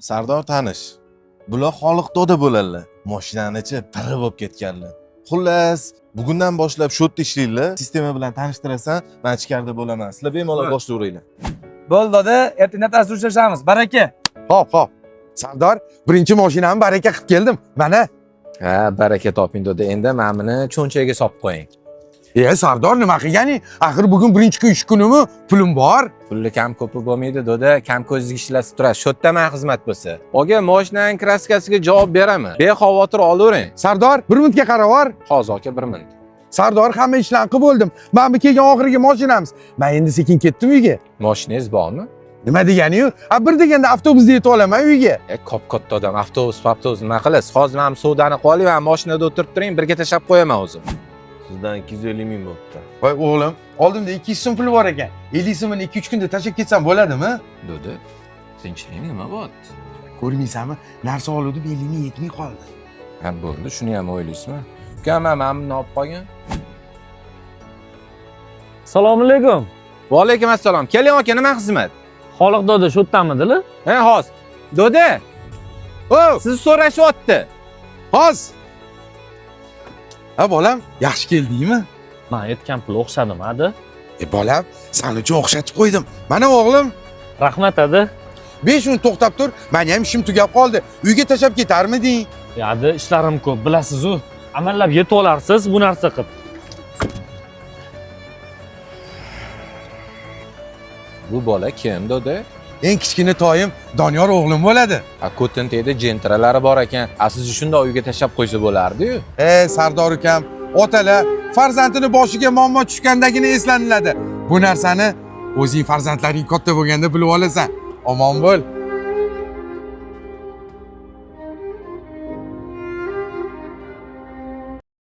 Sardor tanish. Bular Xoliq doda bo'ladilar. Mashinanichi piri bo'lib ketganlar. Xullas, bugundan boshlab shu yerda ishlanglar. Sistema bilan tanishtirasan, men ichkarida bo'laman. Sizlar bemalol boshlayveringlar. Bo'ldi doda, ertaga ertasi uchrashamiz. Baraka. Hop, hop. Sardor, birinchi mashinamni baraka qilib keldim. Mana. Ha, baraka toping doda. Endi mana buni cho'nchagiga solib qo'ying. E, Sardor nima qilganing? Axir bugun birinchi kun ish kunimi? Pulim bor. Pulni kam ko'pi bo'lmaydi doda, kam ko'zingiz ishlatib turadi. Shu yerda man xizmat bo'lsa. Aka, mashinaning kraskasiga javob beraman. Bexavotir olavering. Sardor, bir minutga qarab bor. Hozir aka, bir minut. Sardor, hamma ishlarni qilib bo'ldim. Mana bu kelgan oxirgi mashinamiz. Men endi sekin ketdim uyga. Mashinangiz bormi? Nima degani-yu? A bir deganda avtobusda yetib olaman uyga. E, kop katta odam avtobus, avtobus nima qilasiz? Hozir mana bu savdoni qilib oling, mana mashinada o'tirib turing, birga tashlab qo'yaman o'zim. Sizdan 250 ming bo'pti. Voy o'g'lim, oldimda 200 so'm pul bor ekan. 50 so'mini 2-3 kunda tashlab ketsam bo'ladimi? Doda, tinchlikmi, nima bo'lyapti? Ko'rmaysanmi? Narsa oluvdim, 50 ming yetmay qoldi. Ha, bo'ldi, shuni ham o'ylaysizmi? Uka, mana buni olib qolgin. Assalomu alaykum. Va alaykum assalom. Keling aka, nima xizmat? Xoliq doda shu yerdamidilar? Ha, hozir. Doda, O, sizni so'rashyapti. hoz. Ha bolam, yaxshi keldingmi? Men aytgan pul o'xshadimi, adi? E bolam, san uchun o'xshatib qo'ydim. Mana o'g'lim, Rahmat adi. 5 minut to'xtab tur, meni ham ishim tugab qoldi. Uyga tashlab ketarmiding? E, adi, ishlarim ko'p, bilasiz-u. Amallab yetib olarsiz bu narsa qilib. Bu bola kim, doda? Eng kichkina toyim Doniyor o'g'lim bo'ladi. A ko'tin tegdi, jentralari bor ekan. A sizni shundoq uyga tashlab qo'ysa bo'lardi-yu. E Sardor ukam, otalar farzandini boshiga muammo tushgandagina eslaniladi. Bu narsani o'zing farzandlaring katta bo'lganda bilib olasan. Omon bo'l.